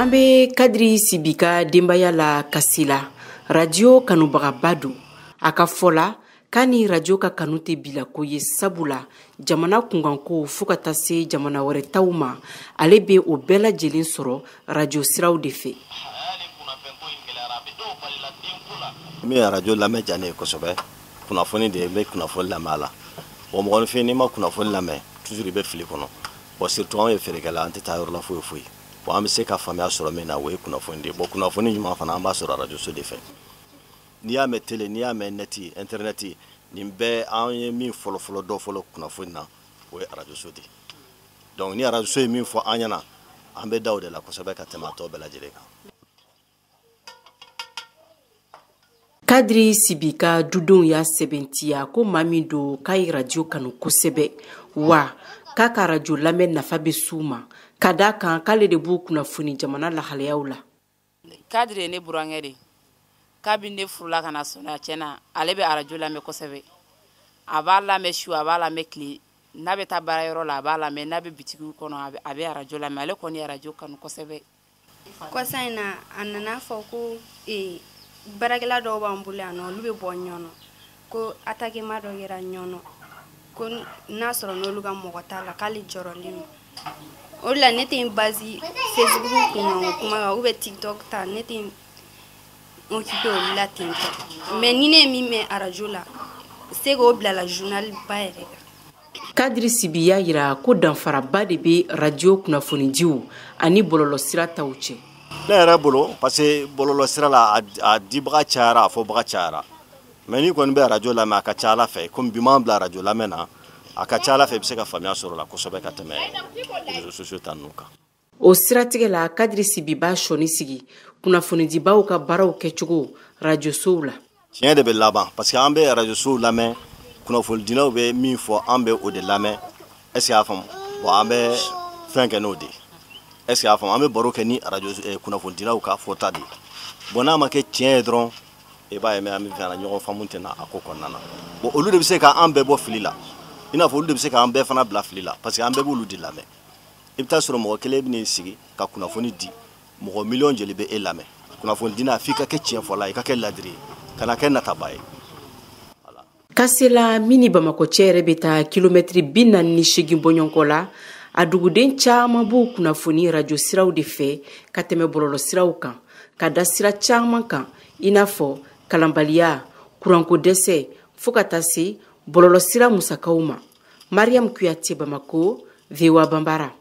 An bɛ Kadiri Sibi ka denbaya la Kasela. Radio kanubagaba don. A ka fɔ la k'a ni radio ka kanu tɛ bila ko ye, sabula jamana kunkanko fo ka taa se jamana wɛrɛ taw ma, ale bɛ o bɛɛ lajɛlen sɔrɔ radio siraw de fɛ. N bɛ radio lamɛn diya ne ye kosɛbɛ. Kunnafoni de ye, n bɛ kunnafoni lamɛn a la. Bon, mɔgɔninfin, n'i ma kunnafoni lamɛn, toujours i bɛ fili kɔnɔ. Bon, surtout anw ye feerekɛla, an tɛ taa yɔrɔ la foyi foyi. Bon, an bɛ se ka faamuya sɔrɔ min na, o ye kunnafoni de ye. Bon, kunnafoni ɲuman fana, an b'a sɔrɔ radio so de fɛ. N'i y'a mɛn télé, n'i y'a mɛn net, internet, nin bɛɛ, an ye min fɔlɔ-fɔlɔ dɔ fɔlɔ kunnafoni na, o ye radio so de ye. Donc ni radio so ye min fɔ an ɲɛna, an bɛ da o de la kosɛbɛ ka tɛmɛ a tɔ bɛɛ lajɛlen kan. Kadiri Sibi ka dudenw y'a sɛbɛntiya ko maa min don k'a ye radio kanu kosɛbɛ, wa k'a ka radio lamɛn nafa bɛ s'u ma, ka d'a kan k'ale de b'u kunnafoni jamana lahalayaw la. Kadiri ye ne burankɛ de ye. Kabini ne furula ka na Sɔnɔya, tiɲɛ na, ale bɛ arajo lamɛn kosɛbɛ. A b'a lamɛn su, a b'a lamɛn tile. N'a bɛ taa baarayɔrɔ la, a b'a lamɛn. N'a bɛ bitigiw kɔnɔ, a bɛ arajo lamɛn. Ale kɔni ye arajo kanu kosɛbɛ. Kɔsa in na, a nana fɔ ko baarakɛla dɔw b'an bolo yan nɔ, olu bɛ bɔ Ɲɔnɔ, ko attaquement dɔ kɛra Ɲɔnɔ, ko n'a sɔrɔ n'olu ka mɔgɔ t'a la, k'ale jɔrɔlen don. O de la ne tɛ n base Facebook kun o kuma kan ou bien TikTok ta, ne tɛ n occupé olu la ten tɔ. Mais ni ne ye min mɛn arajo la, se k'o bila la journal ba yɛrɛ kan. Kadiri Sibi y'a yira ko danfaraba de bɛ radio kunnafonidiw ani bɔlɔlɔsira taw cɛ. Ne yɛrɛ bolo, parce que bɔlɔlɔsira la, a dibaga cayara, a fɔbaga cayara. Mais n'i kɔni bɛ radio lamɛn, a ka ca Ala fɛ, komi bi m'an bila radio lamɛn na, a ka ca Ala fɛ, i bɛ se ka faamuya sɔrɔ o la kosɛbɛ ka tɛmɛ réseaux sociaux ta ninnu kan. O siratigɛ la, Kadiri Sibi b'a sɔnni sigi kunnafonidibaw ka baaraw kɛcogo radiosow la. Tiɲɛ de bɛ laban, parce que an bɛ radiosow lamɛn, kunnafonidilaw bɛ min fɔ, an bɛ o de lamɛn. Est ce que y'a faamu? Bon, an bɛ fɛn kɛ n'o de ye. Est ce que y'a faamu? An bɛ baro kɛ ni radio kunnafonidilaw ka fɔta de ye. Bon, n'a ma kɛ tiɲɛ ye dɔrɔn, i b'a ye, mɛ an bɛ fɛn na, ɲɔgɔn faamu tɛ na a ko kɔnɔna na. Bon, olu de bɛ se k'an bɛɛ bɔ fili la, i n'a fɔ olu de bɛ se k'an bɛɛ fana bila fili la, parce que an bɛɛ b'olu de lamɛn. I bɛ taa sɔrɔ mɔgɔ kelen bɛ n'i sigi ka kunnafoni di, mɔgɔ miliyɔn joli bɛ e lamɛn. Kunnafoni dina, f'i ka kɛ tiɲɛ fɔla ye, i ka kɛ ladiri ye, kana kɛ nataba ye. Kasela min ni Bamakɔ cɛ yɛrɛ bɛ taa kilomɛtiri 48 bɔɲɔgɔnko la, a duguden caman b'u kunnafoni radio siraw de fɛ ka tɛmɛ bɔlɔlɔ siraw kan, ka da sira caman kan, i n'a fɔ kalanbaliya, kuranko dɛsɛ, fo ka taa se bɔlɔlɔ sira musakaw ma. Mariam Kuyate, Bamako, VOA Bambara.